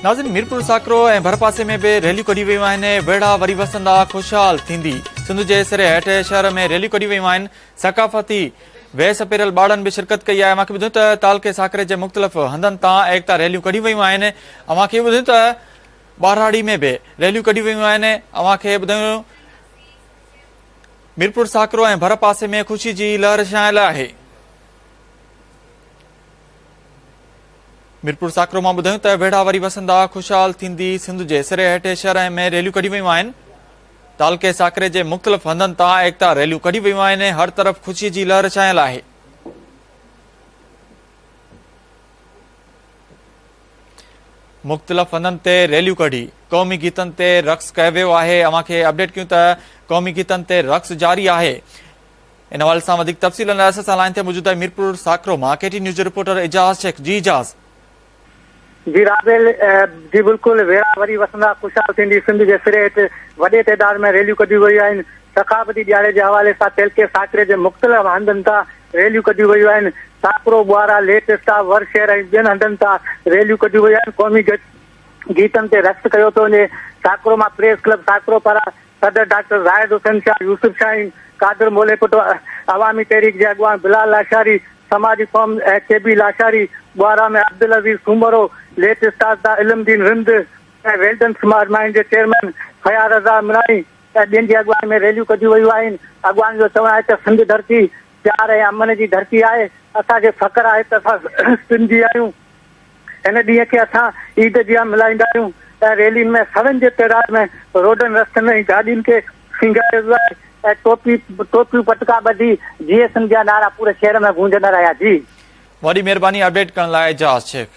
ناظرين ميرپور ساڪرو ۽ ڀرپاسي ۾ به ريليون ڪڍيون ويون آهن، ويڙها وري وسندا خوشحال ٿيندي سنڌ جي سري هيٺ شهر ۾ ريليون ڪڍيون ويون آهن، ثقافتي ويس پهريل ٻارڙن به شرڪت ڪئي آهي، اوهان کي ٻڌايون ته تعلقي ساڪري جي مختلف هنڌن تان ايڪتا ريليون ڪڍيون ويون آهن، اوهان کي ٻڌايون ته ٻهراڙي ۾ به ريليون ڪڍيون ويون آهن، اوهان کي ٻڌايون ميرپور ساڪرو ۽ ڀرپاسي ۾ خوشي جي لهر ڇانيل آهي. ميرپور ساڪرو مان ٻڌايون ته ويڙها وري وسندا خوشحال ٿيندي سنڌ جي سري هيٺين شهر ۾ ريليون ڪڍيون ويون آهن. تعلقي ساڪري جي مختلف هنڌن تان ايڪتا ريليون ڪڍيون ويون آهن هر طرف خوشي جي لهر ڇانيل آهي. مختلف هنڌن تي ريليون ڪڍي قومي گيتن تي رقص ڪيو ويو آهي اوهان کي اپڊيٽ ڪيون ته قومي گيتن تي رقص جاري آهي. ان حوالي سان وڌيڪ تفصيل لاء اسان سان لائين تي موجود آهي ميرپور ساڪرو مان ڪي ٽي نيوز جو رپورٽر اعجاز شيخ جي اعجاز. جي رابيل جي بلڪل ويڙها وري وسندا خوشحال ٿيندي سنڌ جي سري هيٺ وڏي تعداد ۾ ريليون ڪڍيون ويون آهن ثقافتي ڏهاڙي جي حوالي سان تعلقي ساڪري جي مختلف هنڌن تان ريليون ڪڍيون ويون آهن ساڪرو ٻوارا ليٽ اسٽاپ ور شهر ۽ ٻين هنڌن تان ريليون ڪڍيون ويون آهن قومي گيتن تي رقص ڪيو پيو وڃي ساڪرو مان پريس ڪلب ساڪرو پاران صدر ڊاڪٽر زاهد حسين شاهه، يوسف شاهين، قادر موليپوٽو، عوامي تحريڪ جي اڳواڻ بلال لاشاري، سماجي فورم ۽ ڪي بي لاشاري، ٻوارا ۾ عبدالعزيز سومرو، ليٽ استاد علم دين رند ۽ ويلڊن سمارٽ مائنڊ جي چيئرمين فياض رضا مراڻي ۽ ٻين جي اڳواڻي ۾ ريليون ڪڍيون ويون آهن. اڳواڻن جو چوڻ آهي ته سنڌ ڌرتي پيار ۽ امن جي ڌرتي آهي، اسان کي فخر آهي ته اسان سنڌي آهيون. هن ڏينهن کي اسان عيد جيان ملهائيندا آهيون ۽ ريلين ۾ سون جي تعداد ۾ روڊن رستن ۽ گاڏين کي سينگاريو ويو آهي ۽ ٽوپي ٽوپيون پٽڪا ٻڌي جيئي سنڌ جا نعرا پوري شهر ۾ گونجندا رهيا جي. وڏي مهرباني اپڊيٽ ڪرڻ لاء اعجاز شيخ.